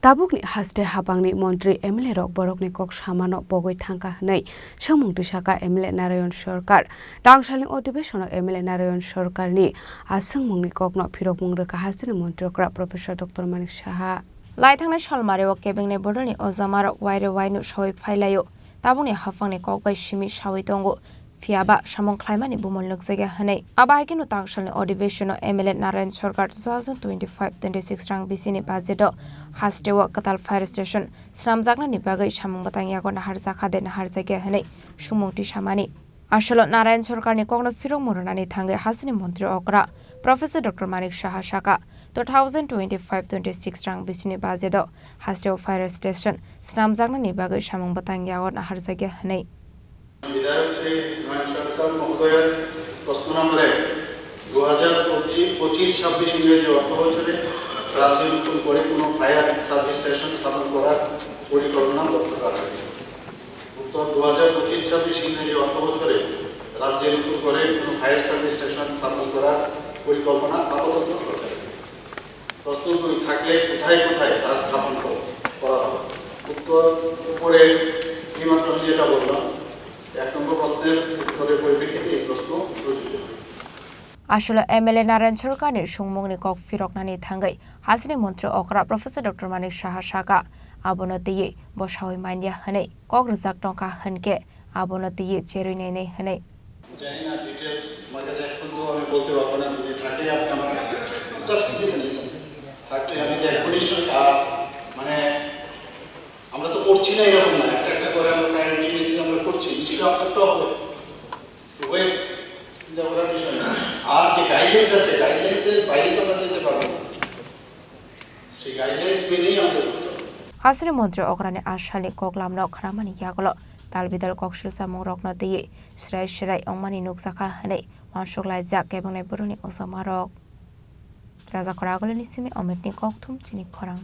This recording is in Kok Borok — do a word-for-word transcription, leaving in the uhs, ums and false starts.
Tabukni haste habangni montri M L A rok borokni kok samano pogwi thangkha hwnwi swngmung twi sakha M L A Narayan Sarkar. Tangsalni odhibesono M L A Narayan Sarkarni a swngmungni kokno phirokmung rwkha hasteni montri okra Professor Doctor Manik Saha. Lai thangnai salmari o kebengnai bodolni ojamarok waire wainu sawi phailaio. Tabukni haphangni kok bai simi sawi tongo. Phiya ba samung khlaimani bumol nukjakya hwnwi. Abo hai kheno tangsalni odhibesono M L A Narayan Sarkar two thousand twenty-five twenty-six rang bisini budget o hasteo kwtal fire station swnamjaknani bagwi samung bwtang yago naharjakha de naharjakya hwnwi sumung tisamani. Asolo Narayan Sarkarni kokno phirokmung rwnani thangwi hasteni montri okra Professor Doctor Manik Saha sakha, two thousand twenty-five twenty-six rang bisini budget o hasteo fire station swnamjaknani bagwi samung bwtang yago naharjakya hwnwi. বিধায়ক শ্রী নয়ন সরকার মহোদয়ের প্রশ্ন নম্বরে দু হাজার পঁচিশ ছাব্বিশ ইংরেজি অর্থ বছরে রাজ্যে নতুন করে কোনো ফায়ার সাব স্টেশন স্থাপন করার পরিকল্পনা দপ্তর আছে। উত্তর, দু হাজার পঁচিশ ছাব্বিশ ইংরেজি অর্থ বছরে রাজ্যে নতুন করে কোনো ফায়ার সাব স্টেশন স্থাপন করার পরিকল্পনা আপাতত সরকারের নেই। প্রশ্ন দুই, থাকলে কোথায় কোথায় তা স্থাপন কর-, করা হবে? উত্তর, উপরে এইমাত্র আমি যেটা বললাম, এক নম্বর প্রশ্নের উত্তরের পরিপ্রেক্ষিতে এই প্রশ্ন প্রযোজ্য হয়। Asolo M L A Narayan Sarkarni sungmungni kok phiroknani thangwi hasteni montri okra Professor Doctor Manik Saha sakha, abono twiwi bo sawi manya hwnwi kok rwjak tongkha hwnkhe abono twiwi cherwi nainai hwnwi. জানি না, ডিটেলস আমার কাছে এখন তো আমি বলতে পারবো না, যদি থাকে আপনি আমার, জাস্ট লিসেন, লিসেন। থাকলে আমি তো এখনই শুরু, আর মানে আমরা তো করছি না এরকম না, একটা একটা করে আমরা প্রায়োরিটি বেসিস আমরা করছি, নিশ্চয়ই আপনারটাও হবে। তো ওয়েট চিন্তা করার বিষয় না। আর যে গাইডলাইন্স আছে, গাইডলাইন্সের বাইরে তো আমরা যেতে পারবো না। সেই গাইডলাইন্স মেনেই আমাদের করতে হবে। Hasteni montri okrani a salni koklamno khnamani yagulo tal bidal koksil samungrokno twiwi srai srai wngmani nukjakha hwnwi uansuk laijak kebengnai borokni ojamarok. Rajakhor Agulini simi Omitni kokthum chini khorang.